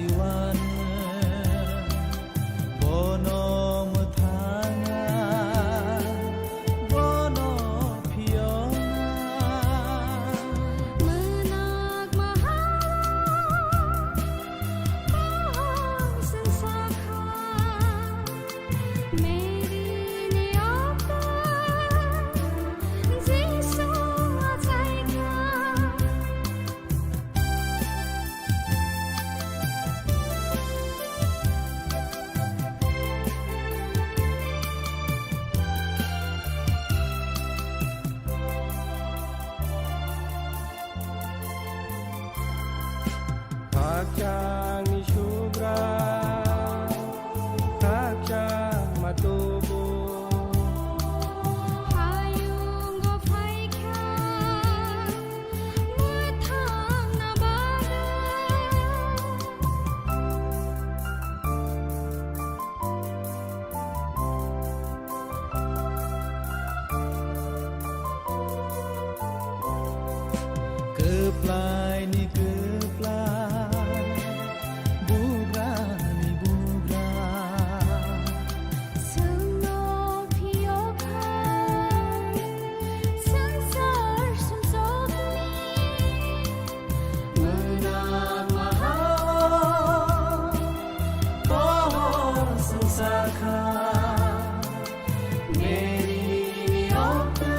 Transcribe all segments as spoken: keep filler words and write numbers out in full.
Iwan bono mwthangna, bono phiyokna. Mwnakma hao, bohor swngsa kha. Mary ni okta, Jisu achai kha. Khakchangni subra, khakchangma tubu. Hayungo phaikha, mwthangna bagwi. Kwplaini kwplai, bugrani bugra. Chwngno phiyokha swngchar sumsokni. Mwnakma hao, bohor swngsa kha. Mary ni okta,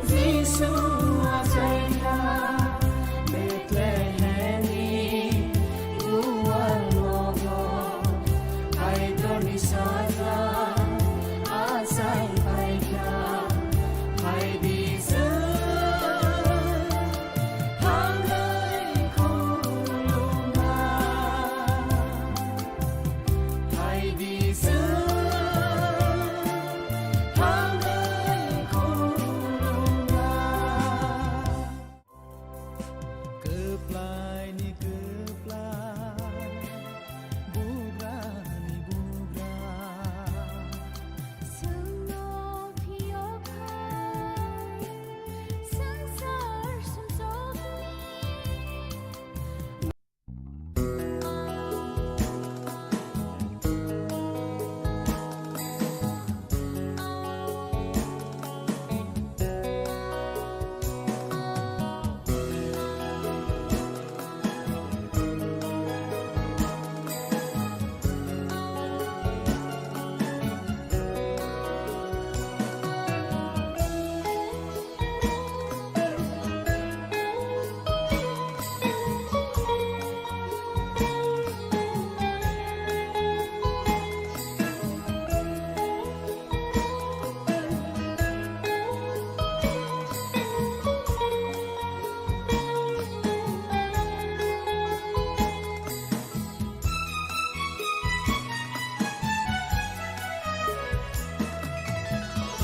Jisu achai kha. Bethlehem ni gual nogo, Kaitorni sajla achai phaikha. Phaidi chwng hambai khulumna. Phaidi chwng hambai khulumna. Kwplaini kwplai, bugrani bugra. Chwngno phiyokha swngchar sumsokni.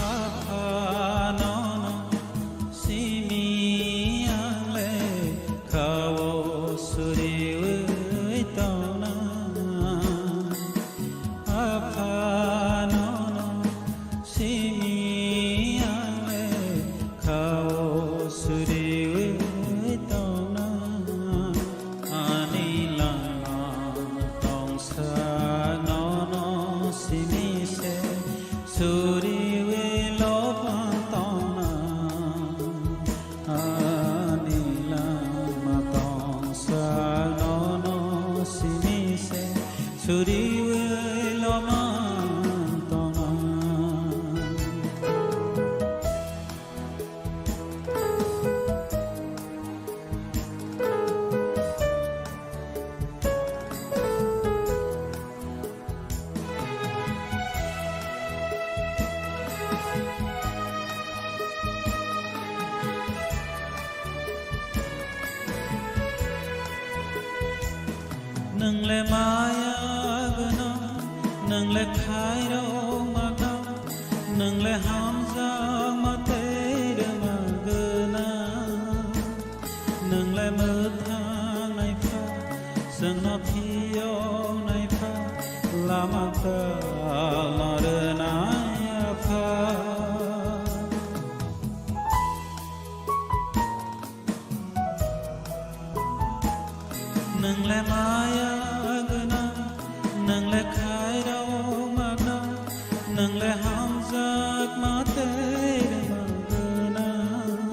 Apha nono simi ang le khao suriwi tongna. Apha nono simi ang le khao suriwi tongna. Ani langma tongsa nono simi se suriwi lopang tongna. Ani langma tongsa nono simi se suriwi lopang tongna. Nwng le maya gwnang, nwng le khairokma kha, nwng le hamjakma tei rwma gwnang. Nwng le mwthang nai pha, chwngno phiyok nai pha, lama kwtalno rwnai Apha. Nwngle maya gwnang, nwngle khairok magna, nwngle hamjakma tei rwma gwnang,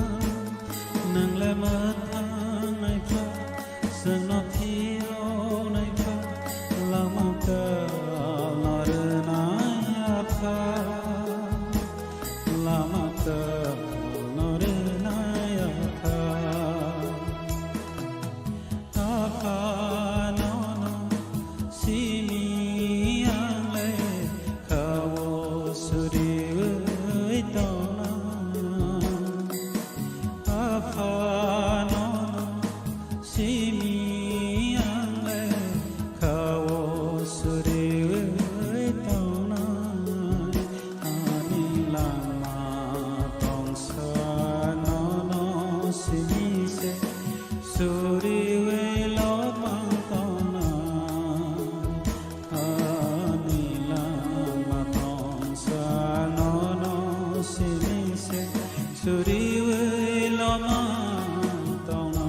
nwngle mwthang naikha, chwngno phiyok naikha, lama kwlno rwnai apha, lama kwlno rwnai apha. Aphanono simi ang le kha-o suriwi tongnai. Aphanono simi ang le kha-o suriwi tongnai. Ani langma tongsa nono simi se. Suriwi lobang tongnai, ani langma tongsa nono simi se. Suriwi lobang tongnai.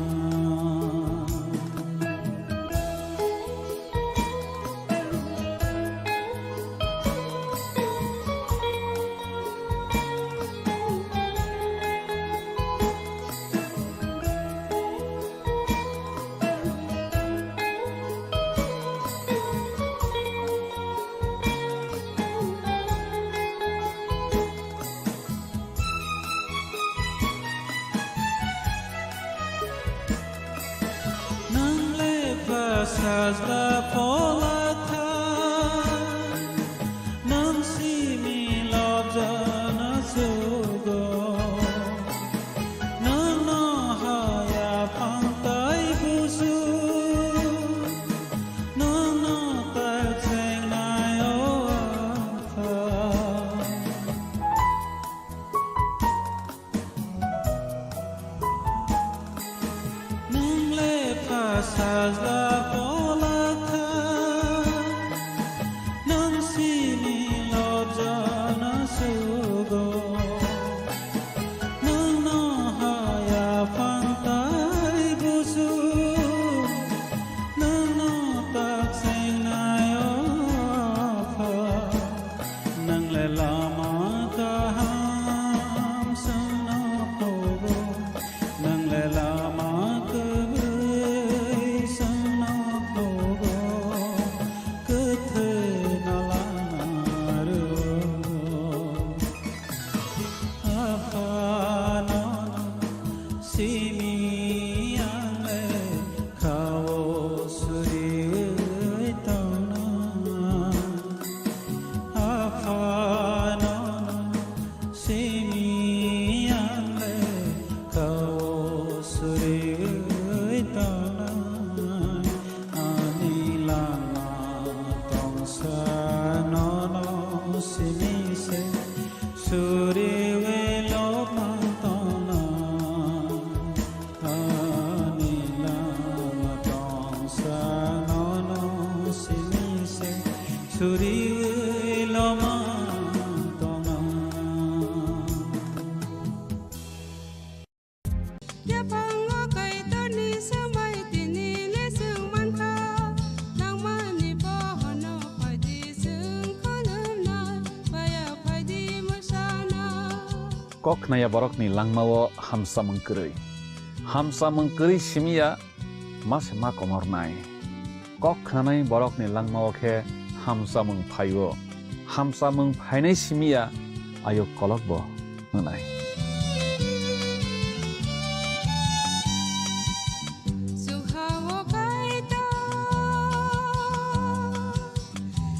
Nang le pha sajla phola tha, nang simi lobjana sugo. Nang no haya phang tai busu, nang no tai chengnai o apha. Nang le pha sajla phola tha, nang simi lobjana sugo. Nang no haya phang tai busu, nang no tak chengnai o apha. Nang le lama kaham songno phogo, nang le lama kwrwi songno phogo, kwthwi no lama rwo. Aphano simi ang le kha-o suriwi tongnai. Aphano simi ang le kha-o suriwi tongnai. Ani lama tongsa nono simi se. Suriwi lobang tongnai, ani lama tongsa nono simi se. Suriwi lobang tongnai. Yaphango Kaitorni swmai tini le chwng mankha, nangmani bohono phaidi chwng khulumnai, paya phaidi mwsana. Kok khnaya borokni langmao hamsamung kwrwi. Hamsamung kwrwi simiya ma se ma komornai. Kok khnanai borokni langmao khe hamsamung phaio. Hamsamung phainai simiya ayuk kolokbo wngnai. Sukhao Kaitor,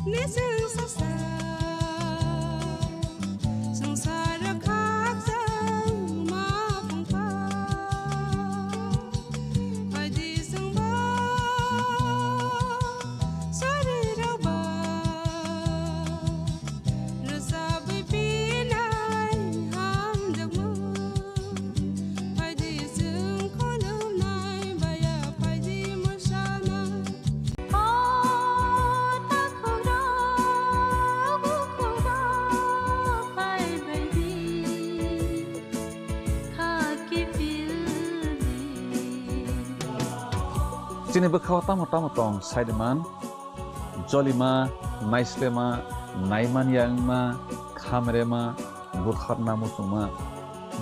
nising sasa, swngchar khakchangma phungkha. Phaidi chwngbo sorirokba rwchabwi pinai ham Chini bwkhao tamo tamo tong, saiman, jolima, naislema, naimanya wngma, khamrema, butharna muchungma,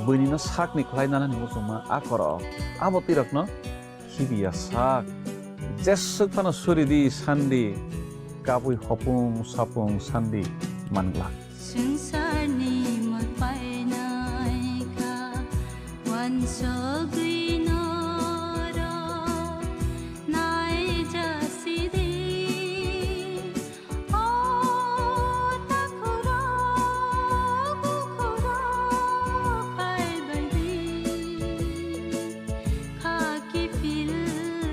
buinino sakni khlai nanani muchungma, a korok, abo twirakno khibiya sak. Jeswk phano suri di, san di, kabui hopung sapung san di, man glak. Swngcharni mol painai kha, uansugwi norok naijasi di. O takhurok, bukhurok, phaibai di, kha kiphil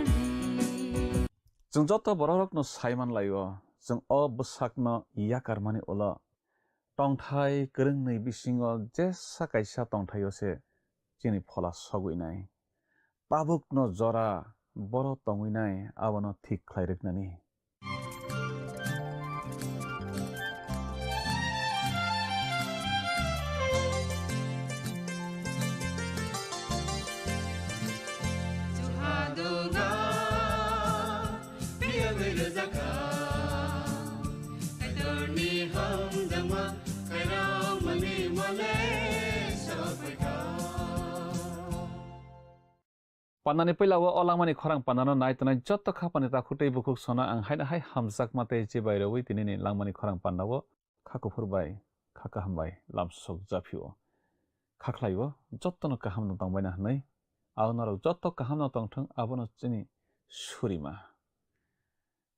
di. Chwng joto borokrokno sai manlai-o, chwng o bwsakno yakarmani ulo tongthai kwrwngni bisingo jesa kaisa tongthaio se chini phola sogwi nai. Tabukno jora boro tongwi nai, abono thik khlai rwknani. Pandani puila o, o langmani khorang pandano nai tongnai joto khapani takhuk tei bukhuk sono ang haino hai hamjakma tei chibai rwui tinini langmani khorang pandao kha kuphur bai, kha kaham bai lamsok japhio. Kha khlaio jotono kahamno tongbaina hwnwi, ao norok joto kahamno tongthwng, abono chini surima.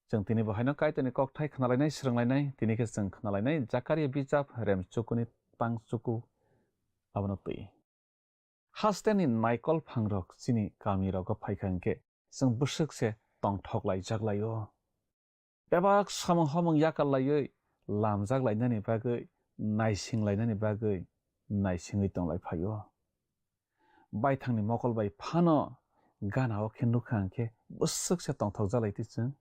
Chwng tini bo haino Kaitorni kokthai khnalainai, swrwnglainai, tini khe chwng khnalainai Jakaria bijap rem chukuni tang chuku abono twi. Hasteni naikol phangrok chini kamirogo phaikha hwnkhe, chwng bwswk se tongthok laijak lai-o. Bebak samung homung yakal laiwi lamjak lainani bagwi, naising lainani bagwi naisingwi tonglai phai-o. Baithangni mokol bai phano gana-o khe nukha hwnkhe bwswk se tongthokjak lai twi chwng.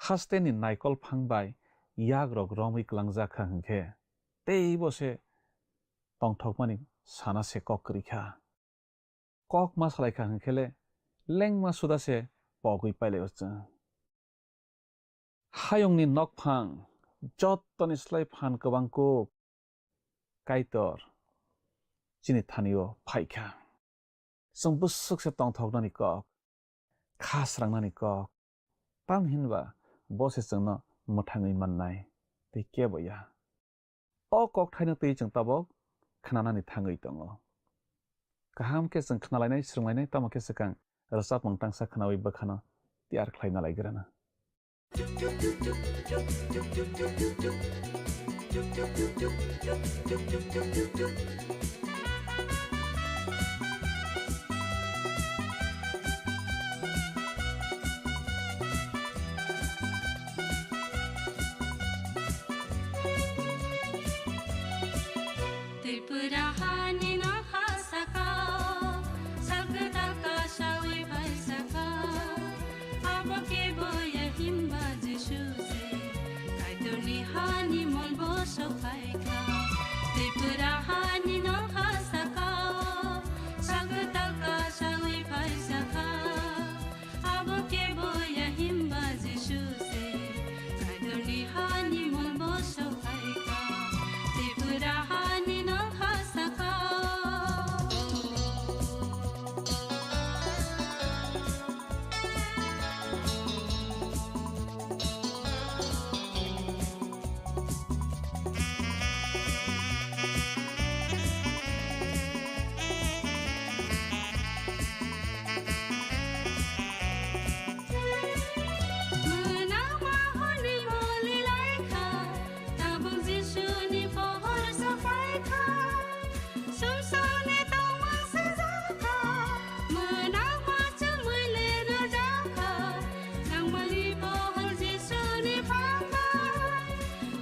Hasteni naikol phang bai yagrok romwi kwlangjak kha hwnkhe, teibo se tongthokmani sana se kok kwrwi kha. Kok ma salai kha hwnkhe le lengma suda se pogwi pailai-o chwng. Hayungni nokphang jottoni slai phan kwbang kuk Kaitor chini thani-o phai kha. Chwng bwswk se tongthoknani kok, kha srangnani kok, tamhinba bo se chwngno mwthangwi mannai, tei kebo ya. O kokthaino twi chwng tabok khnanani thangwi tongo. Kaham khe chwng khnalainai, swrwnglainai, tamo khe swkang rwchapmung tangsa khnaui bwkhano tiyar khlaina laigrana. Tripura hani nokha saka, salkwtal kasaui phai saka. Abo kebo ya himba Jisu se, Kaitorni hani mol bo sokhaikha. Tripura hani nokha saka, salkwtal kasaui phai saka. Abo kebo ya himba Jisu se, Kaitorni hani mol bo sokhaikha. Tripura hani nokha saka. Mwnakma hwnwi boli lai kha, tabuk Jisuni pohor sophai kha. Sumsokni tongmung swijak kha, mwnakma chumui le rwjak kha, nangmani pohor Jisuni phan bai.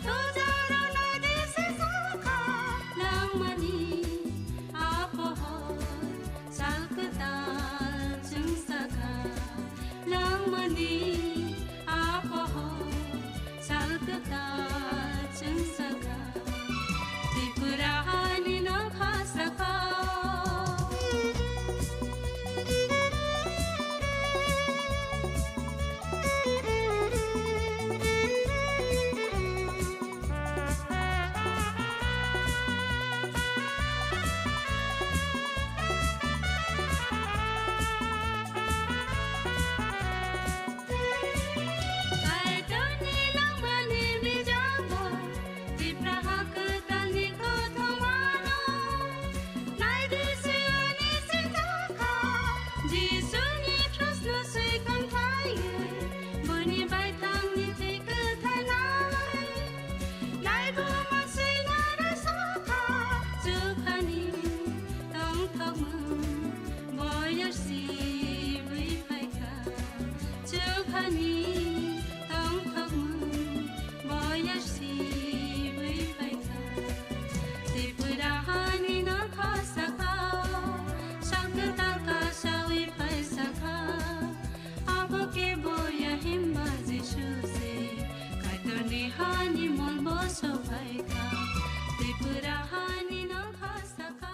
Tujaro nadi swijak kha, nangmani a pohor sal kwtal chwngsakha, nangmani a pohor sal kwtal chwngsakha, Tripura hani nokha saka. Ani tongthokmung boya sibwi phaikha. Tripura hani nokha sakao, sakta kasawi phaisakha. Abo khe boya himba Jisu se, Kaitorni hani mol bo sophaikha. Tripura hani nokha sakao.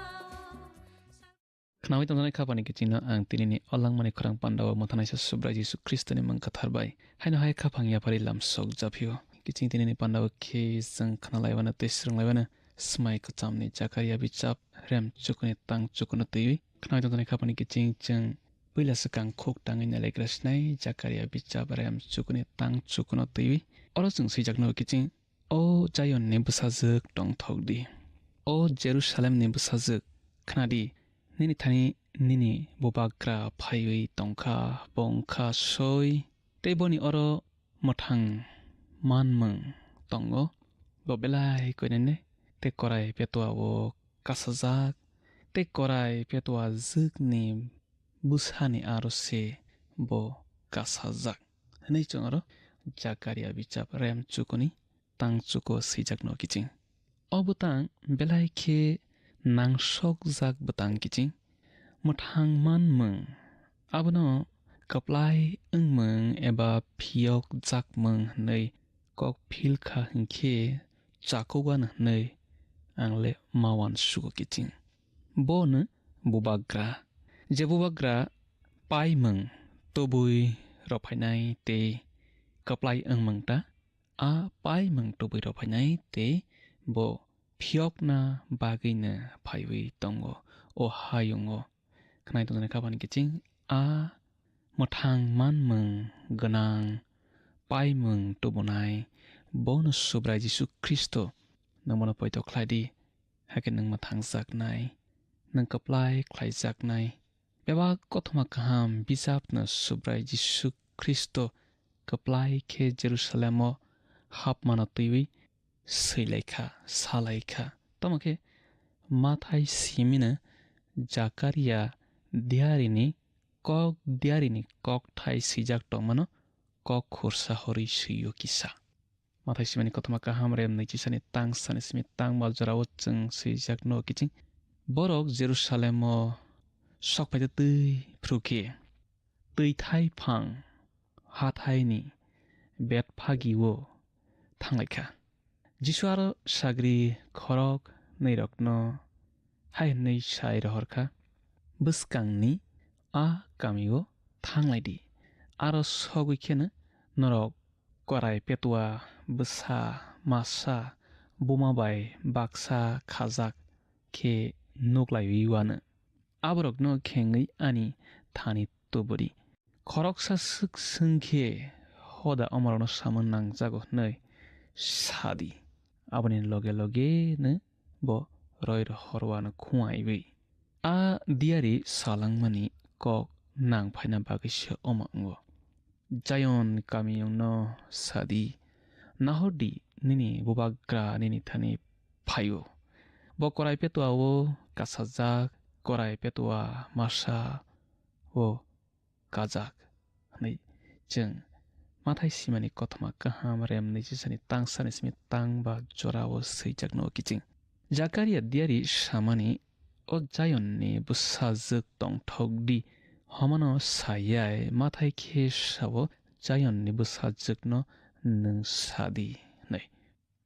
Khnawi tongjaknai khapani kichingno ang tinini o langmani khorang pandao mwthanaisa Subrai Jisu Khristoni mung kwthar bai haino hai khaphang yapharwi lam sok japhio. Kiching tinini pandao khe chwng khnalaiwano tei swrwnglaiwano Smai Kwchamni Jakaria bichap rem chukuni tang chukuno twiwi. Khnawi tongjaknai khapani kiching chwng puila swkang khuk tangwi nailaikra sinai Jakaria bichap rem chukuni tang chukuno twiwi. Oro chwng swijakno kiching, O Zionni bwsajwk tongthok di, o Jerusalemni bwsajwk khna di, nini thani nini bubagra phaiwi tongkha, bo wngkha soi, tei boni oro mwthang manmung tongo, bo belai koinene, tei korai petuao kasajak, tei korai petuajwkni bwsani aro se bo kasajak, hwnwi chwng oro Jakaria bichap rem chukuni tang chuko swijak no kiching. O bwtang belai khe nangsokjak bwtang kiching. Mwthang manmung abono kwplai wngmung eba phiyokjakmung hwnwi kok philkha hinkhe chakugan hwnwi ang le ma uansugo kiching. Bono bubagra, je bubagra paimung tubui rwphainai tei kwplai wngmung ta, a paimung tubui rwphainai tei bo phiyokna bagwino phaiwi tongo o hayungo. Khnai tongjaknai khapani kiching a mwthang manmung gwnang paimung tubunai bono Subrai Jisu Khristo nwng bono poito khlai di, hakhe nwng mwthangjaknai, nwng kwplai khlaijaknai. Bebak kothoma kaham bijapno Subrai Jisu Khristo kwplai khe Jerusalemo hapmano twiwi swilaikha, salaikha. Tamo khe Mathai simino Jakaria diarini kok diarini kokthai swijak tongmano kok khursa horwi swio kisa. Mathai simani kothoma kaham rem nwi chisani tang sani simi tang ba jorao chwng swijak no kiching. Borok Jerusalemo sok phaida twi phru khe twi thai phang hathaini Betphagio thanglaikha. Jisu aro sagri khorok nwi rokno hai hwnwi sai rohorkha, "Bwskangni a kamio thanglai di, aro sogwi kheno norok korai petua bwsa masa buma bai baksa khajak khe nuklaiwi uanw. Aborokno khengwi ani thani tubu di. Khoroksa swk swng khe hoda omorokno samung nangjago hwnwi sa di." Aboni loge loge-no bo roi rohor uanw khung aiwi. A diari salangmani kok nang phaina bagwi se omo wngo. Zion kamiyungno sa di, "Nahor di, nini bubagra nini thani phaio. Bo korai petuao kasajak, korai petua masa o kajak," hwnwi chwng Mathai simani kothoma kaham rem nwi chisani tang sani simi tang ba jorao swijak no kiching. Jakaria diari samani, "O Zionni bwsajwk tongthok di," homano sayai Mathai khe sao, "Zionni bwsajwkno nwng sa di," hwnwi.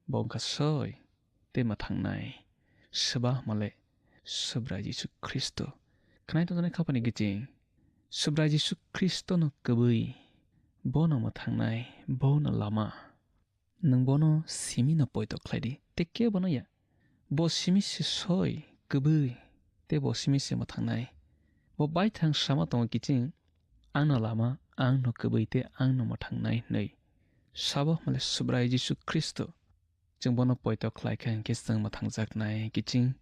Bo wngkha soi tei mwthangnai. Swba hwnmale Subrai Jisu Khristo. Khnai tongjaknai khapani kiching Subrai Jisu Khristono kwbwi, bono mwthangnai, bono lama. Nwng bono simino poito khlai di. Tei kebono ya. Bo simi se soi, kwbwi, tei bo simi se mwthangnai. Bo baithang sama tongo kiching, "Angno lama, angno kwbwi tei angno mwthangnai," hwnwi. Sabo hwnmale Subrai Jisu Khristo. Chwng bono poito khlai kha hinkhe chwng mwthangjaknai kiching.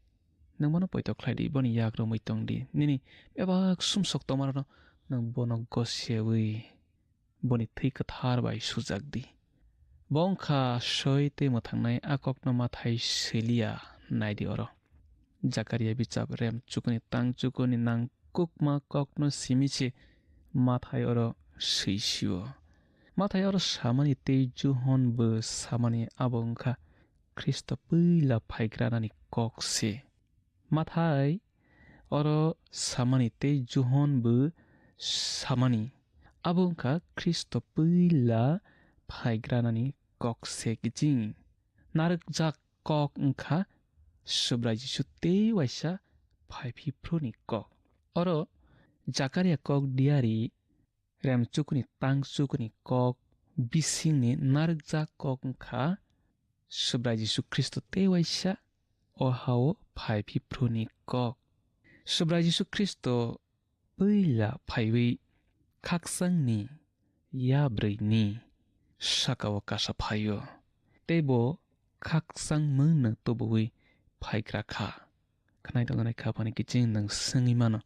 Nwng bono poito khlai di, boni yak romwi tong di. Nini bebak sumsok tongmarokno nwng bono gosiyawi boni thwi kwthar bai sujak di. Bo wngkha soi tei mwthangnai, a kokno Mathai swi liya, nai di oro. Jakaria bichap rem chukuni tang chukuni nangkukma kokno simi se Mathai oro swi sio. Mathai oro samani tei Johon bo samani abo wngkha Khristo puila phaigra nani kok se. Mathai oro samani tei Johon bo samani abo wngkha Khristo puila phaigra nani kok se kiching. Narwkjak kok wngkha Subrai Jisu tei waisa phaiphiphruni kok. Oro Jakaria kok diari rem chukuni tang chukuni kok bisingni narwkjak kok wngkha Subrai Jisu Khristo tei waisa o hao phaiphiphruni kok. Subrai Jisu Khristo puila phaiwi khakchangni yabrwini sakao kasa phaio, tei bo khakchangmungno tubuwi phaigra kha. Khwnai tongjaknai kha phani kiching nwng swngwi mano,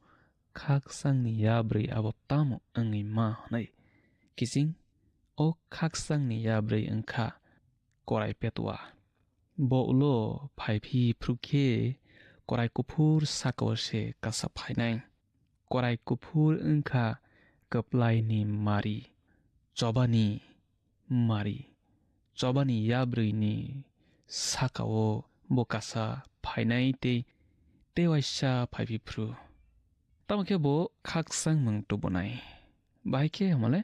khakchangni yabrwi abo tamo wngwi ma hwnwi? Kiching, o khakchangni yabrwi wngkha korai petwa. Bo ulo phai phi phru khe korai kuphur sakao se kasa phainai. Korai kuphur wngkha kwplaini mari, chobani mari, chobani yabrwini sakao bo kasa phainai tei tei waisa phai phi phru. Tamo khe bo khakchangmung tubunai. Bahai khe hamale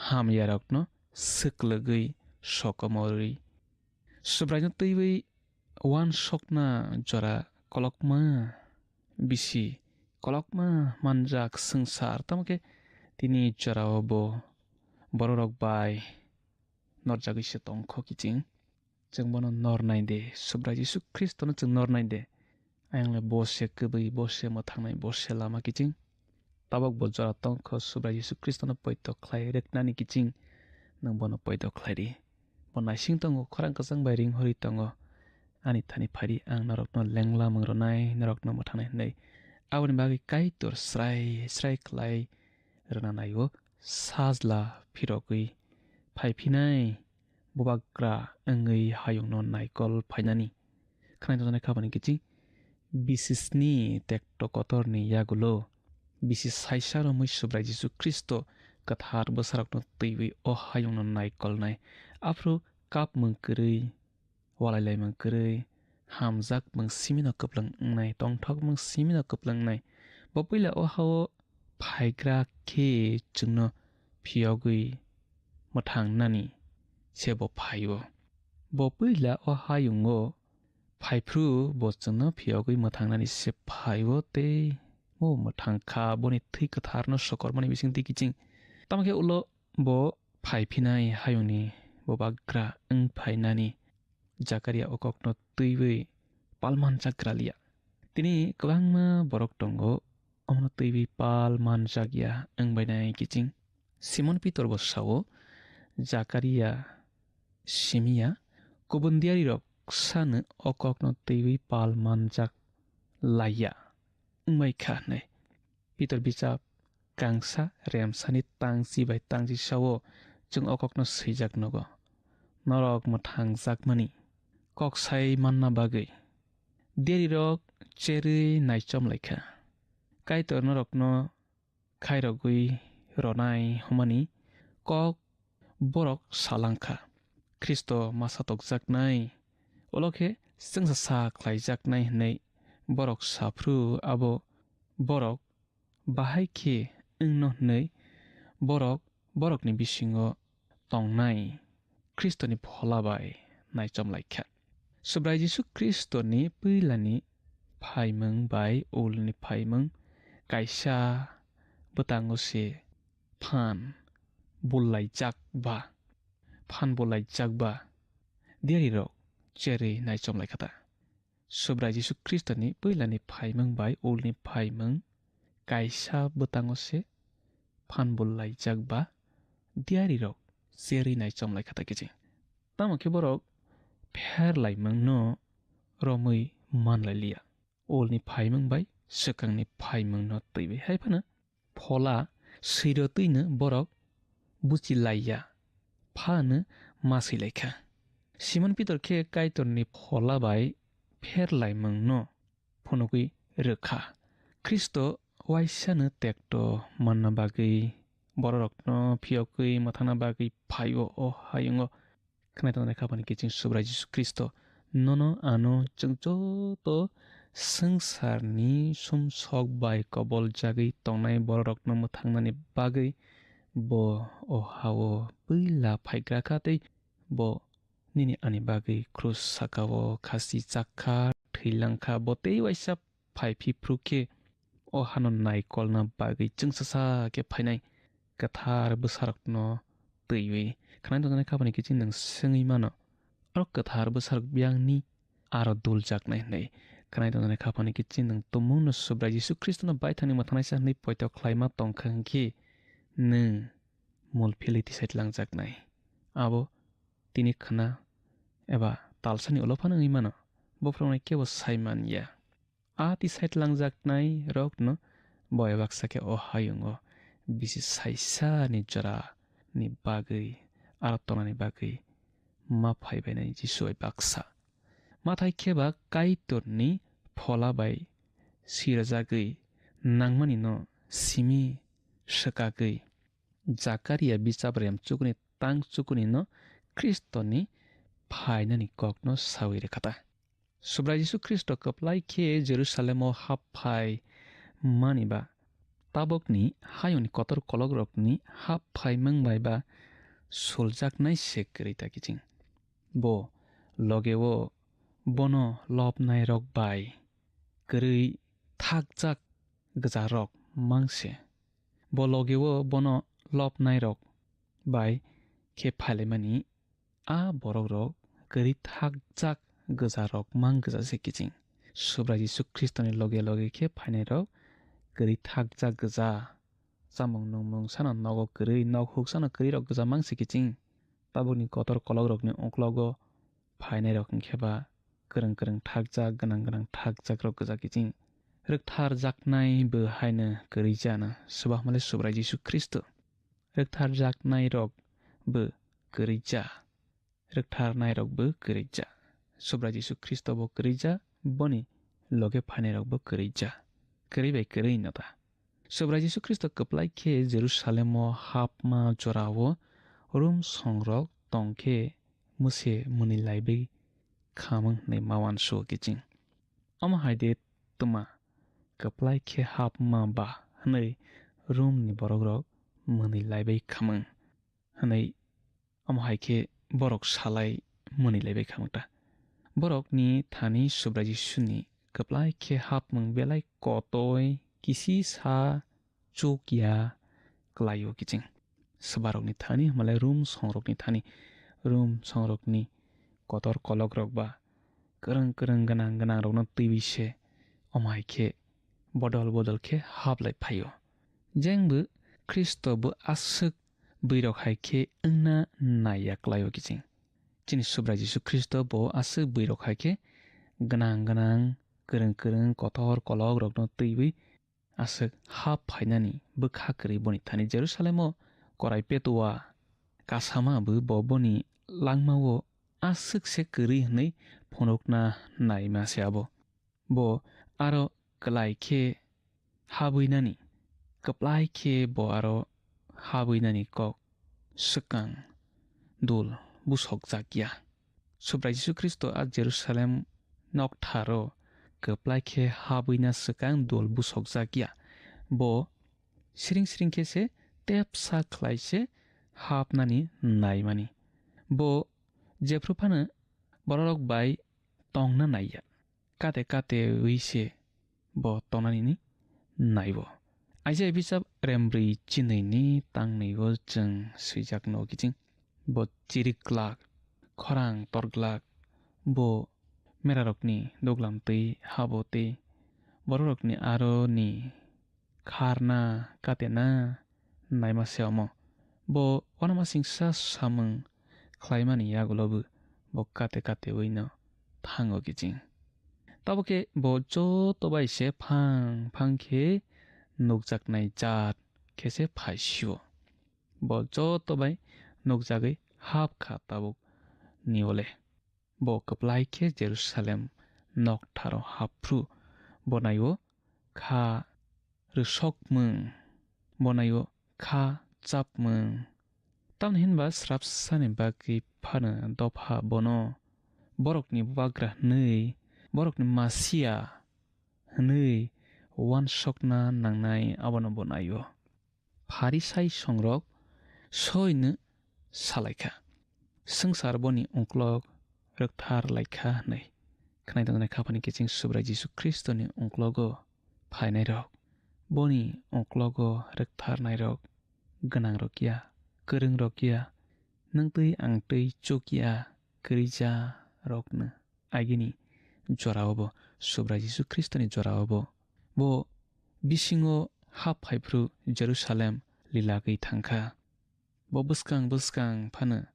hamyarokno swklwgwi sokomorwi Subraino twiwi uansukna jora kolokma bisi kolokma manjak swngchar, tamo khe tini jorao bo bororok bai norjagwi se tongkho kiching. Chwng bono nornai de, Subrai Jisu Khristono chwng nornai de? Ayang le bo se kwbwi, bo se mwthangnai, bo se lama kiching. Tabok bo jora tongkho Subrai Jisu Khristono poito khlai rwknani kiching, nwng bono poito khlai di. Bo naising tongo, khorang kwchang bai ring horwi tongo. Ani thani phai di, ang norokno lenglamung rwnai, norokno mwthangnai hwnwi. Aboni bagwi Kaitor srai srai khlai rwna nai-o, sajla phirogwi phai phinai bubagra wngwi hayungno naikol phainani. Khwnai tongjaknai kha bani kiching, bisisni tekto kotorni yagulo bisi saisa romwi Subrai Jisu Khristo kwthar bwsarokno twiwi o hayungno naikolnai. Aphuru kapmung kwrwi, walai laimung kwrwi, hamjakmung simino kwplwng wngnai, tongthokmung simino kwplwng wngnai. Bo puila o ha-o phaigra khe chwngno phiyogwi mwthangnani se bo phai-o. Bo puila o hayungo phai phru bo chwngno phiyogwi mwthangnani se phai-o tei bo mwthang kha, boni thwi kwtharno sokormani bisingtwi kiching. Tamo khe ulo bo phai phinai hayungni bubagra wng phainani Jakaria o kokno twiwi palmanjak gra liya. Tini kwbangma borok tongo, omono twiwi palmanjak ya wng bainai kiching. Simon Pitor bo sao, Jakaria simi ya, kubun diarirok sano o kokno twiwi palmanjak lai ya wng bai kha hwnwi. Pitor bichap kangsa remsani tangchi bai tangchi sao, chwng o kokno swijak nogo. Norok mwthangjakmani kok sai manna bagwi diarirok cherwi naichom lai kha. Kaitor norokno khairogwi ronai hwnmani kok borok salang kha. Khristo masa tokjaknai, ulo khe chwngsa sa khlaijaknai hwnwi borok saphru abo borok bahai khe wngno hwnwi borok borokni bisingo tongnai Khristoni phola bai naichom lai kha. Subrai Jisu Khristoni puilani phaimung bai ulni phaimung kaisa bwtango se phan bulaijak ba, phan bulaijak ba diarirok cherwi naichom lai kha ta. Subrai Jisu Khristoni puilani phaimung bai ulni phaimung kaisa bwtango se phan bulaijak ba diarirok cherwi naichom lai kha ta kiching. Tamo khe borok pher laimungno romwi man lai liya. Ulni phaimung bai swkangni phaimungno twiwi hai phano phola swirotwino borok buchi lai ya, phano ma swi lai kha. Simon Pitor khe Kaitorni phola bai pher laimungno phunugwi rw kha. Khristo waisano tekto manna bagwi bororokno phiyokwi mwthangna bagwi phaio o hayungo. Khwnai tongnai khapani kiching Subrai Jisu Khristo, nono ano chwng joto swngcharni sumsok bai koboljagwi tongnai bororokno mwthangnani bagwi bo o hao puila phaigra kha tei bo nini ani bagwi krus sakao khasi chak kha, thwi lang kha. Bo tei waisa phai phiphru khe o hano naikolna bagwi chwngsacha khe phainai kwthar bwsarokno twiwi. Khwnai tongnai khapani kiching nwng swngwi mano, oro kwthar bwsarok biyangni aro duljaknai hwnwi. Khwnai tongnai khapani kiching nwng tumungno Subrai Jisu Khristono baithangni mwthangnaisa hwnwi poito khlaima tongkha hwnkhe nwng mul philwi tisai tlangjaknai. Abo tini khwna eba talsani ulo phano wngwi mano, bophorokno kebo sai man ya. A tisai tlangjaknai rokno bo eba kisa khe o hayungo bisi saisani jora ni bagwi aro tonani bagwi ma phaibainai Jisu bai baksa. Mathai khe ba Kaitorni phola bai sirajagwi nangmani no simi swkagwi Jakaria bichap rem chukuni tang chukuni no Khristoni phainani kokno sawi rwkha ta. Subrai Jisu Khristo kwplai khe Jerusalemo hap phai mani ba tabukni hayungni kotor kolokrokni hap phaimung bai ba suljaknai se kwrwi ta kiching. Bo logeo bono lobnairok bai kwrwi thakjak gwjarok mang se. Bo logeo bono lobnairok bai khe phailaimani a borokrok kwrwi thakjak gwjarok mang gwja se kiching. Subrai Jisu Khristoni loge loge khe phainairok kwrwi thakjak gwja. Chamung nungmung sano nogo kwrwi, nok huk sano kwrwirok gwja mang se kiching. Tabukni kotor kolokrokni uklogo phainairok hwnkhe ba kwrwng kwrwng thakjak, gwnang gwnang thakjakrok gwja kiching. Rwktharjaknai bo haino kwrwi jana, swbakmale Subrai Jisu Khristo. Rwktharjaknairok bo kwrwi ja, rwktharnairok bo kwrwi ja. Subrai Jisu Khristo bo kwrwi ja, boni loge phainairok bo kwrwi ja. Kwrwi bai kwrwi no ta. Subrai Jisu Khristo kwplai khe Jerusalemo hapma jorao rum songrok tong khe muse mwnwi laibai khamung hwnwi ma uansugo kiching. Omo hai de twma kwplai khe hapma ba hwnwi rumni borokrok mwnwi laibai khamung hwnwi omo hai khe borok salai mwnwi laibai khamung ta. Borokni thani Subrai Jisuni kwplai khe hapmung belai kotoi kisi sa chuk ya kwlaio kiching. Swbarokni thani hwnmalai rum songrokni thani, rum songrokni kotor kolokrok ba kwrwng kwrwng gwnang gwnangrokno twiwi se omo hai khe bodol bodol khe hablai phaio. Jengbo Khristo bo aswk bwirok hai khe wngna nai ya kwlaio kiching. Chini Subrai Jisu Khristo bo aswk bwirok hai khe gwnang gwnang, kwrwng kwrwng, kotor kolokrokno twiwi aswk hap phainani bwkha kwrwi boni thani Jerusalemo korai petua kasama bo bo boni langmao aswk se kwrwi hwnwi phunukna naima se abo. Bo aro kwlai khe habwinani, kwplai khe bo aro habwinani kok swkang dul busokjak ya. Subrai Jisu Khristo a Jerusalem noktharo kwplai khe habwina swkang dul busokjak ya. Bo siring siring khe se tepsa khlai se hapnani naimani. Bo jephru phano bororok bai tongna nai ya. Kate kate wi se bo tongnani ni naibo. Aijai bisap rembrwi chinwi ni tangnwi o chwng swijak no kiching. Bo chirik glak, khorang tor glak, bo merarokni duglam twi habo twi bororokni aro ni kharna katena naima se omo. Bo uanamasingsa samung khlaimani yagulobo bo kate kate wino thango kiching. Tabukhe bo joto bai se phang phang khe nukjaknai jaat khe se phaisio. Bo joto bai nukjagwi hap kha tabuk niole. Bo kwplai khe Jerusalem noktharo happhru bo naio kha rwsokmung, bo naio kha chapmung. Tamni hinba srapsani bagwi phano dopha bono borokni bubagra hwnwi, borokni masiya hwnwi uansukna nangnai abono bo naio. Pharisai songrok soino salaikha, "Swngchar boni uklok rwkthar laikha," hwnwi. Khwnai tongjaknai khaphani kiching Subrai Jisu Khristoni uklogo phainairok, boni uklogo rwktharnairok, gwnangrok ya, kwrwngrok ya, nwng twi ang twi chuk ya, kwrwija rokno. Agini jorao bo, Subrai Jisu Khristoni jorao bo, bo bisingo hap phaiphru Jerusalem lilagwi thangkha. Bo bwskang bwskang phano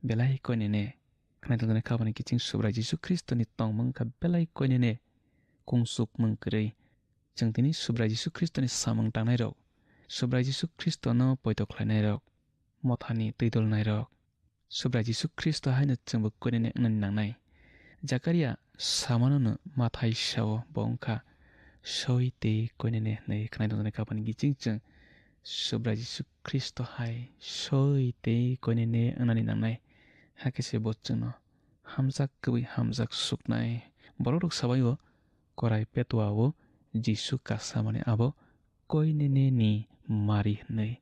belai koinene khwnai tongjaknai khaphani kiching Subrai Jisu Khristoni tongmung kha belai koinene kungsukmung kwrwi. Chwng tini Subrai Jisu Khristoni samung tangnairok, Subrai Jisu Khristono poito khlainairok, mothani twi dolnairok, Subrai Jisu Khristo haino chwngbo koinene wngnani nangnai. Jakaria samanono Mathai sao bo wngkha, "Soi tei koinene," hwnwi khwnai tongjaknai khaphani kiching chwng Subrai Jisu Khristo hai soi tei koinene wngnani nangnai. Hakhe se bo chwngno hamjak kwbwi hamjak suknai. Borok rok sabaio korai petuao Jisu kasamani abo koinene ni mari hwnwi.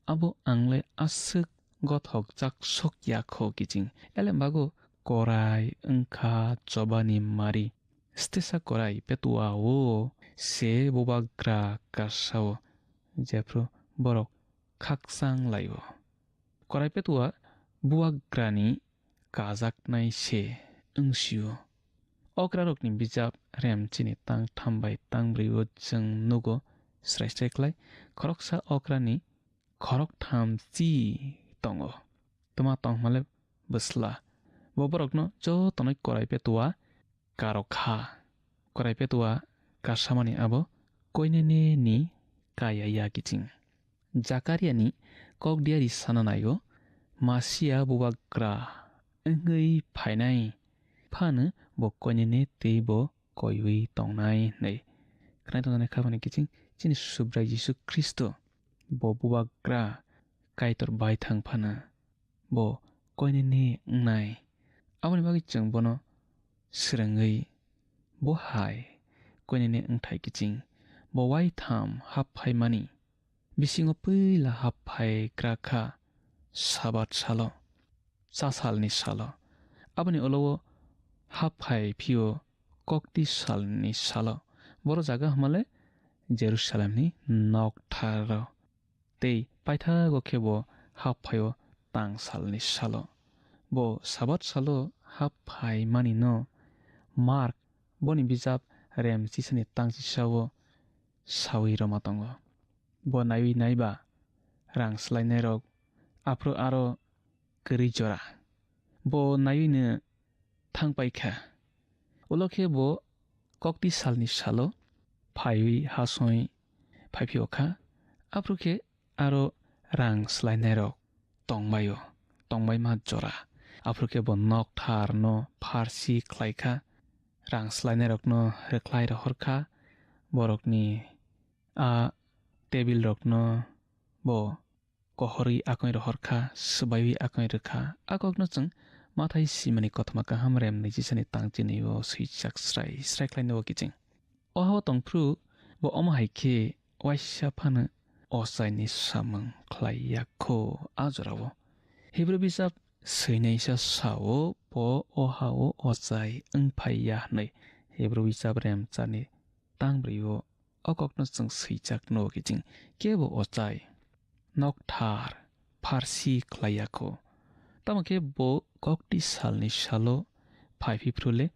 Abo angle aswk gothok jak sok ya kho kiching. Elem bago korai wngkha chobani mari. Stesa korai petuao se bubagra kasao jephru borok khakchang laio. Korai petua bubagrani kajaknai se wngsio. Okrarokni bijap Remchini tang tham bai tang brwi o chwng nugo srai srai khlai. Khoroksa okrani khorok tham chi tongo. Tma tong hwnmale bwsla. Bo borokno jotono korai petua karokha. Korai petua kasamani abo koinene ni kaya ya kiching. Jakariani kok diari sana naio, Masia bubagra wngwi phainai phano bo koinene tei bo koiwi tongnai hwnwi. Khwnai tongjaknai khaphani kiching chini Subrai Jisu Khristo bo bubagra Kaitor bai thang phano bo koinene wngnai. Aboni bagwi chwng bono swrwngwi bo hai koinene wngthai kiching. Bo uaitham hap phaimani bisingo puila hap phai gra kha Sabat salo, cha salni salo. Aboni ulo o hap phai phio kokti salni salo. Boro jaga hwnmale Jerusalemni noktharo. Tei paithago khe bo hap phaio tang salni salo. Bo Sabat salo hap phai mani no Mark boni bijap Remchisani tangchisao sawi rwma tongo. Bo naiwi naiba rang swlainairok aphuru aro kwrwi jora. Bo naiwino thang pai kha. Ulo khe bo kokti salni salo phaiwi hasoi phai phio kha. Aphuru khe aro rang swlainairok tongbaio, tongbaima jora. Aphuru khe bo nokthar no pharsi khlai kha. Rang swlainairokno rwkhlai rohor kha. Borokni a tebilrokno bo kohorwi akoi rohor kha, swbaiwi akoi rw kha. A kokno chwng Mathai simani kothoma kaham rem nijisani tangchinio swijak srai srai khlainai o kiching. O ha-o tongphru bo omo hai khe waisa phano ochaini samung khlai ya kho a jorao. Hebrew bijap swinaisa sao bo o ha-o ochai wng phai ya hwnwi Hebrew bijap remchani tangbrwi o o kokno chwng swijak nugo kiching kebo ochai nokthar pharsi khlai ya kho. Tamo khe bo kokti salni salo phai phi phru le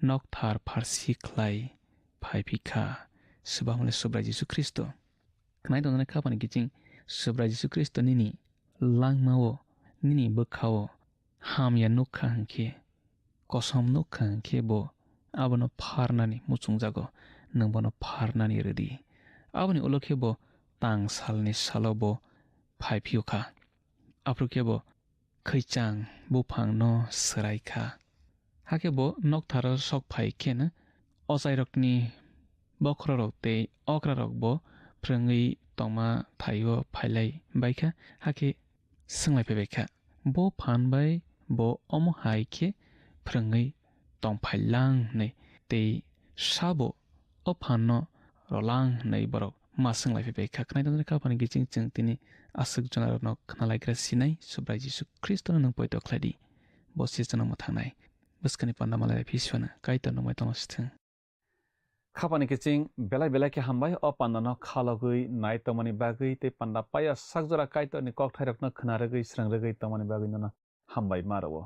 nokthar pharsi khlai phai phi kha. Swbangma le Subrai Jisu Khristo. Khnai tongjaknai khapani kiching Subrai Jisu Khristo nini langmao, nini bwkhao hamya nukha hwnkhe, kosom nukha hwnkhe bo abono pharnani muchungjago, nwng bono pharnani rwdi. Aboni ulo khe bo tang salni salo bo phai phiyokha. Aphuru khe bo khwichang buphangno swrai kha. Hakhe bo noktharo sok phai kheno ochairokni bokhororok tei okrarok bo phrwngwi tongma thaio phailai baikha, hakhe swnglai phaibaikha, "Bo phan bai bo omo hai khe phrwngwi tongphailang," hwnwi. Tei sabo o phanno rolang hwnwi borok ma swnglai phaibaikha. Khwnai tongjaknai kha aphani kiching chwng tini aswk jonarokno khwnalaigra sinai Subrai Jisu Khristono nwng poito khlai di. Bo se chwngno mwthangnai. Bwskani panda malai phi swana Kaitor nwng mai tongna sithwng. Khapani kiching belai belai khe hambai o pandano khalogwi nai tongmani bagwi tei panda paiya sak jora Kaitorni kokthairokno khna rwgwi srang rwgwi tongmani bagwi nono hambai ma rwo.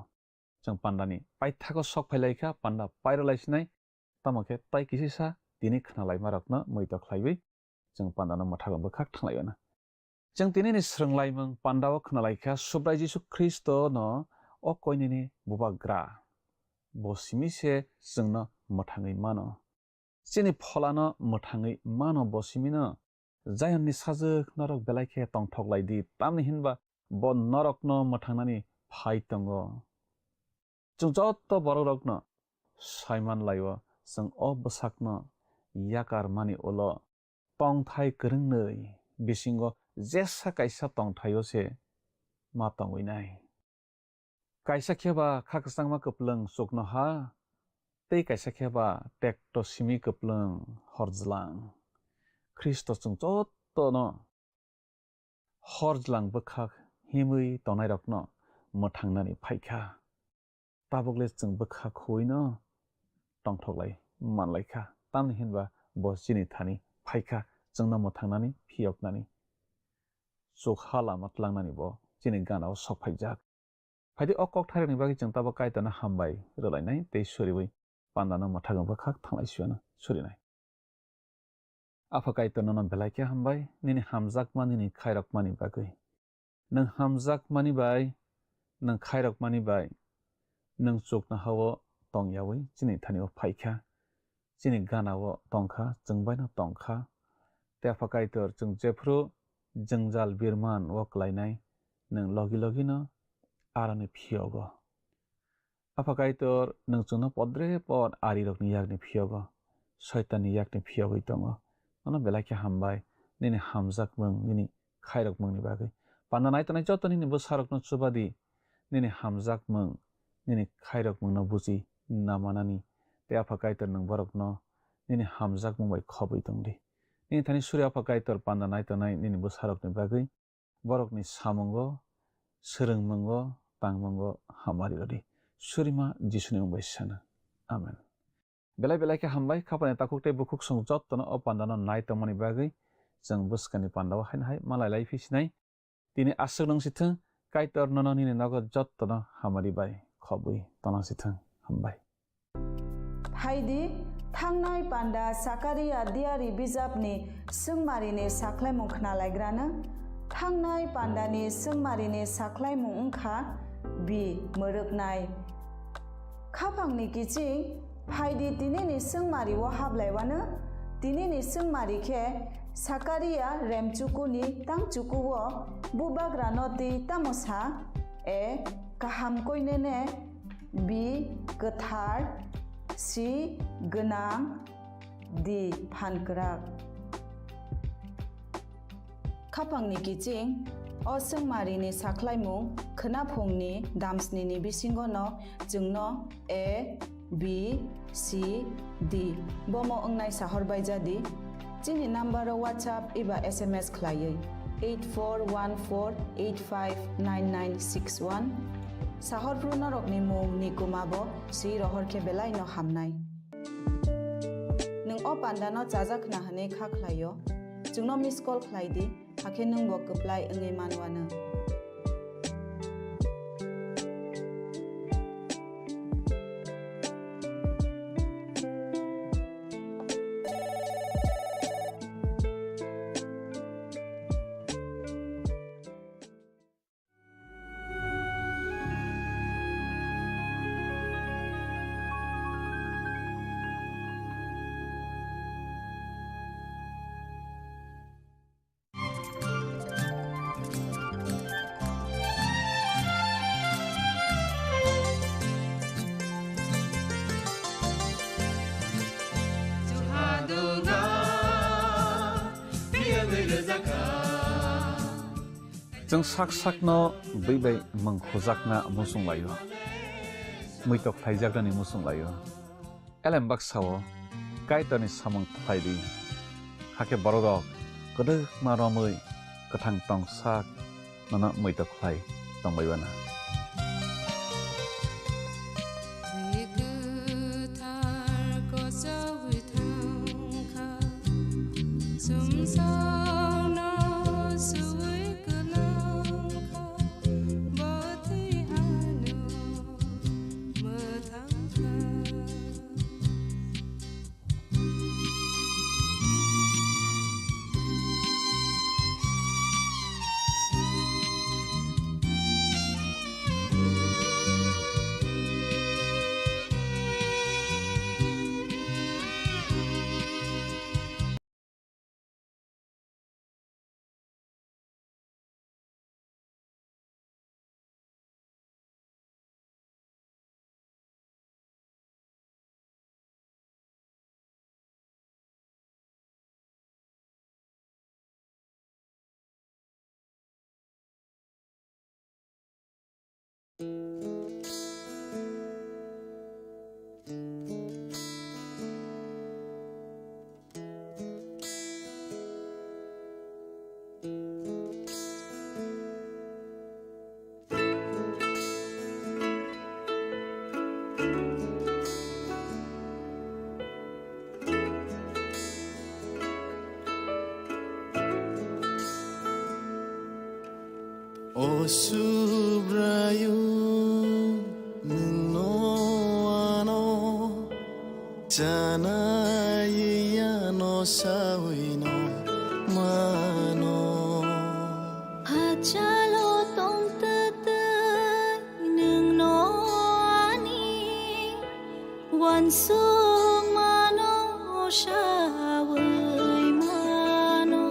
Chwng pandani paithago sok phai lai kha, panda pairw lai sinai, tamo khe tai kisisa tini khna lai ma rokno muitok khlaiwi chwng pandano mwthago bwkhak thang lai o na. Chwng tinini swrwnglaimung pandao khwnalaikha, Subrai Jisu Khristono o koinini bubagra. Bo simi se chwngno mwthangwi mano. Chini pholano mwthangwi mano bo simino. Zionni sajwk norok belai khe tongthok lai di, tamni hinba bo norokno mwthangnani phai tongo. Chwng joto borokrokno sai man lai-o, chwng o bwsakno yakar mani ulo tongthai kwrwngnwi bisingo jesa kaisa tongthaio se ma tongwi nai. Kaisa khe ba kha kwchangma kwplwng chuknoha, tei kaisa khe ba tekto simi kwplwng horjwlang. Khristo chwng jotono horjwlang bwkhak himwi tongnairokno mwthangnani phaikha. Tabukle chwng bwkhak huino tongthoklai manlaikha, tamni hinba bo chini thani phaikha, chwngno mwthangnani phiyoknani. Chukha lama tlangnani bo chini ganao sok phaijak. Phaidi o kokthairokni bagwi chwng tabuk Kaitorno hambai rwlainai tei suriui pandano mwthagwi bwkhak thanglai suiano surinai. Apha Kaitor nono belai khe hambai, nini hamjakma nini khairokmani bagwi. Nwng hamjakmani bai, nwng khairokmani bai, nwng chuknohao tongyaui chini thani-o phaikha, chini gana-o tongkha, chwng baino tongkha. Tei Apha Kaitor, chwng jephru jwngjal birman-o klainai, nwng logi logino aroni phiyogo. Apha Kaitor, nwng chwngno podre pod arirokni yakni phiyogo, Soitanni yakni phiyogwi tongo. Nono belai khe hambai, nini hamjakmung, nini khairokmungni bagwi. Panda nai tongnai joto nini bwsarokno chuba di, nini hamjakmung, nini khairokmungno buji namanani. Tei Apha Kaitor, nwng borokno nini hamjakmung bai khobwi tong di. Nini thani suri Apha Kaitor, panda nai tongnai nini bwsarokni bagwi, borokni samungo, swrwngmungo, tangmungo hamari rwdi. Surima Jisuni mung bai sana. Amen. Belai belai khe hambai, khapani takhuk tei bukhuk song jottono o pandano nai tongmani bagwi. Chwng bwskani pandao haino hai malai lai phi sinai. Tini aswk nung si thung, Kaitor nono nini nogo jottono hamari bai khobwi tona si thung. Hambai. Phaidi, thangnai panda Sakaria diari bijapni swngmarini sakhlaimung khnalaigrano. Thangnai pandani swngmarini sakhlaimung wngkha bi mwrwknai. Khapangni kiching, phaidi tinini swngmario hablaiwano, tinini swngmari khe Sakaria remchukuni tangchukuo bubagrano twi tamo sa, e, kaham koinene, bi, kwthar, si, gwnang, di, phankrak. Khapangni kiching, o swngmarini sakhlaimung khwnaphungni damsnini bisingono chwngno A, B, C, D bomo wngnai sahor bai jadi. Chini number o WhatsApp eba S M S khlaiwi eight four one four eight five nine nine six one. Sahor phru norokni mung ni kuma bo swi rohor khe belai no hamnai. Nwng o panda no chajak khna hwnwi kha khlai o, chwngno miss call khlai di, hakhe nwng bo kwplai wngwi man wano. Chwng sak sakno bwi bai mwng hujakna muchung lai-o, muitok khlaijaknani muchung lai-o. Elem baksa-o Kaitorni samung khlai di, hakhe bororok kwdwkma romwi kwthang tong sak nono muitok khlai tong bai bana. Twi kwthar kochogwi thang kha, sumsokno swi kwlang kha, bo twi ano mwthang kha. O Subraiyung, nwngno ano chanai yano sawino mano. Hachalo tongtwtwi nwngno ani wansukmano sawi mano.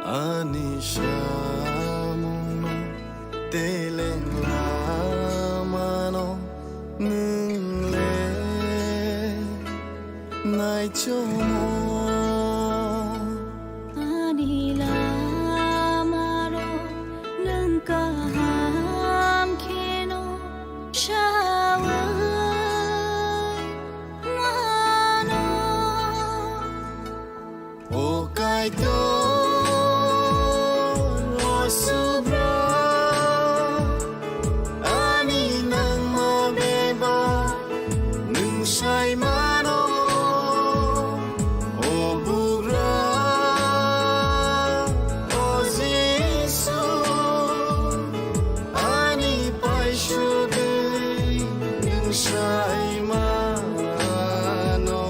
Ani samungno teleng lamano nwng le naichomo. Ani lamarok nwng kaham kheno sawi mano. O Kaitor, o Subra, ani nangma bebak nwng sai mano. O Bugra, o Jisu, ani paisugwi nwng sai mano.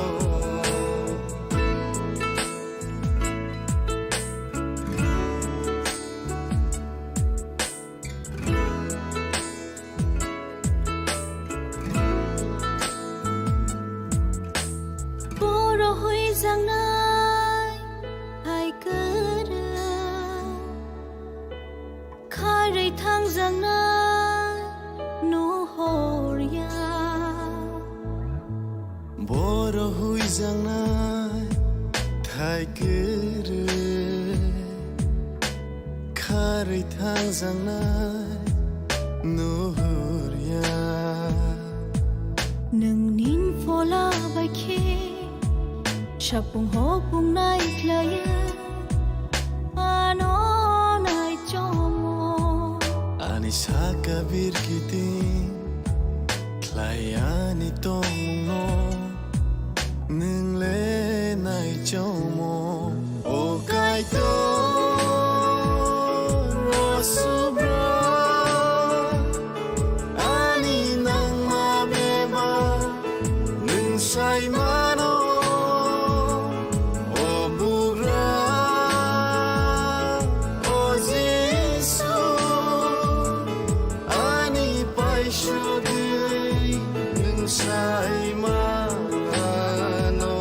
Boro huijaknai hai kwrwi. Kharwi thangjaknai nuhor ya. Boro huijaknai thai kwrwi. Kharwi thangjaknai nuhor ya. Nwng nin phola bai khe sapung hopung nai khlaiya. Ano naichomo. Ani saka birkiting khlai ani tongmungno nwng le naichomo. O Kaitor, o Subra, ani nangma bebak nwng sai mano. O Bugra, o Jisu, ani paisugwi nwng sai mano.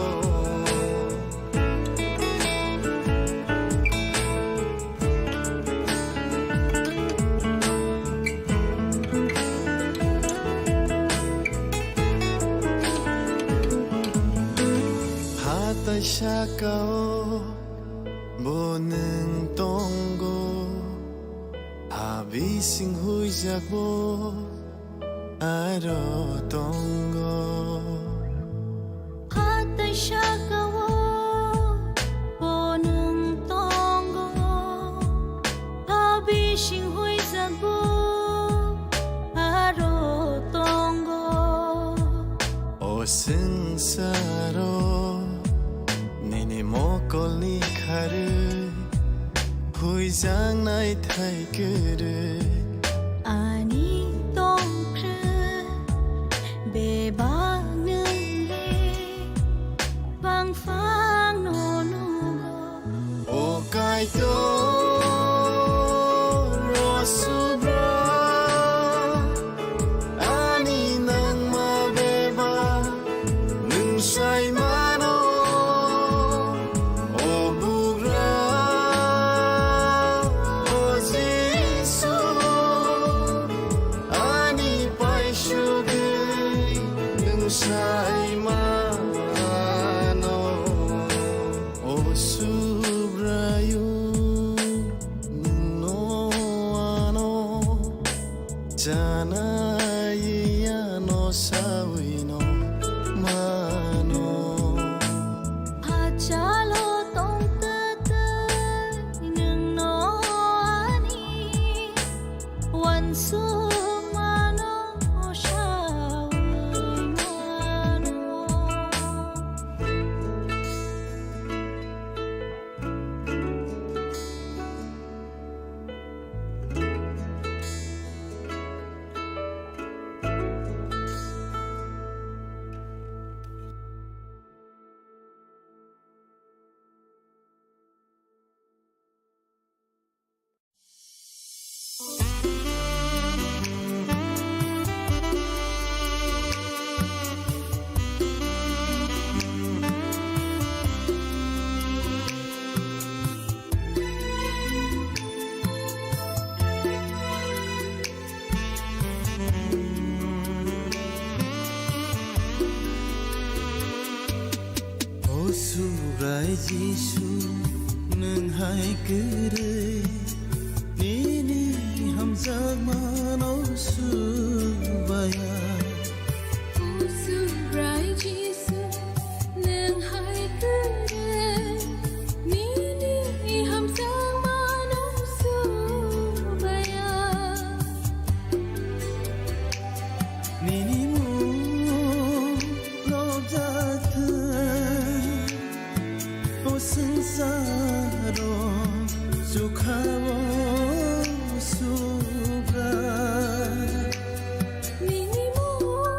Hatai saka-o bo nwng tongo, ha Bising huijak bo aro tongo. Hatai saka-o bo nwng tongo. Ha bising huijak bo aro tongo. O swngsaro nini mokolni kharwi huijak naithai kwrwi. Ani tongkhe bebak nwng le bangphang no nugo. O Kaitor, o Subra, ani nangma bebak nwng sai mano. O bugra, o Jisu, ani paisugwi nwng sai mano. O Subraiyung, nwngno ano chanai ano sawi no mano. Hachalo tongtwtwi nwngno ani uansukmano sawi mano. O Subrai Jisu, nwng hai kwrwi nini hamjakmano subaya. O Subrai Jisu, nwng hai kwrwi nini hamjakmano subaya. Nini mung lobjak thung, o swngsaro chukha-o Subrai. Nini mung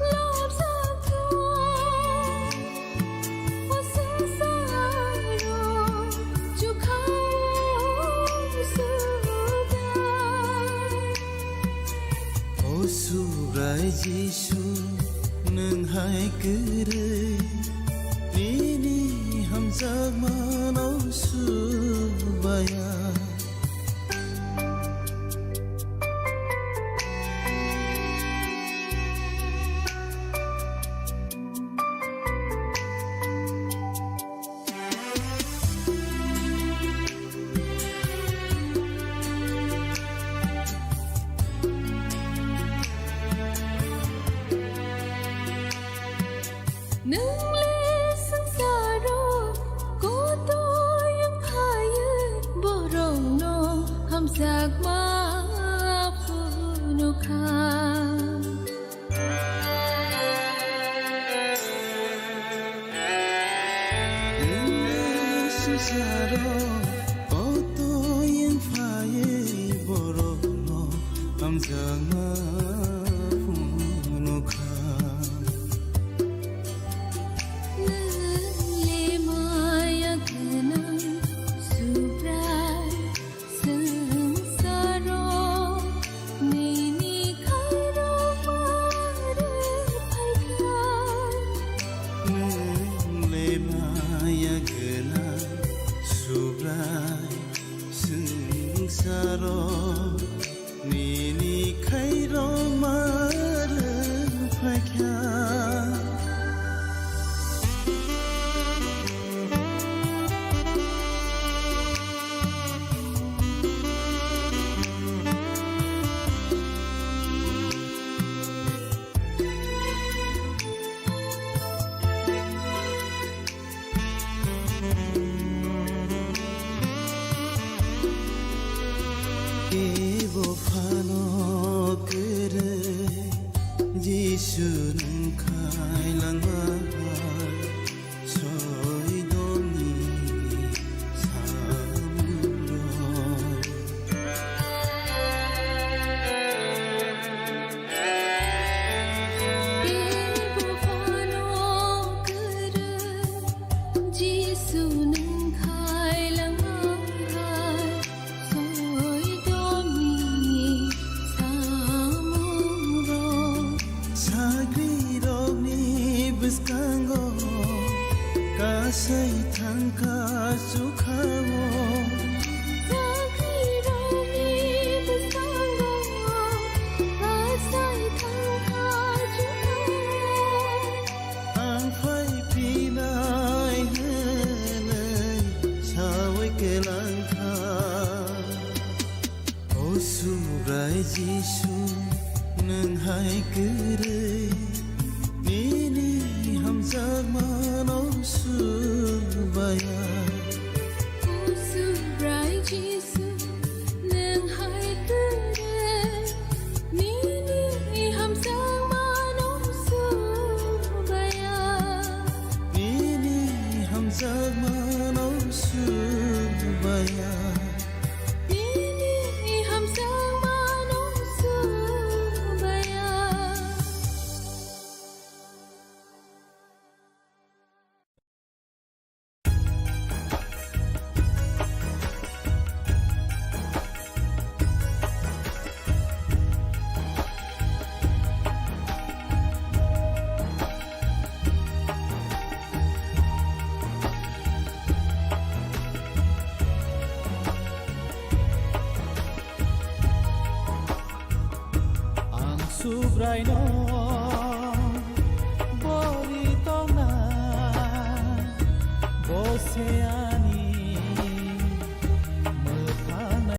lobjak thung, o swngsaro chukha-o Subrai. O Subrai Jisu, nwng hai kwrwi nini hamjakmano subaya. Nwng le swngsaro kotoi wng phaiwi borokno hamjakma phunukha. Nwng swngsaro kotoi wng phaiwi borokno hamjakma phunukha. Nwng le maya gwnang Subrai. Swngsaro nini khairokma rwphaikha. Nwng le maya gwnang Subrai, swngsaro nini khairok Sai thangkha chukha-o. Sakhirokni bwskango asai thangkha chukha-o. Ang phai phinai hwnwi saui kwlangkha. O Subrai Jisu, nwng hai kwrwi nini hamjakmano subaya. O Subrai Jisu, nwng hai kwrwi nini hamjakmano subaya. Nini hamjakmano subaya. Nini hamjakmano subaya. Ang Subraino bori tongna, bo se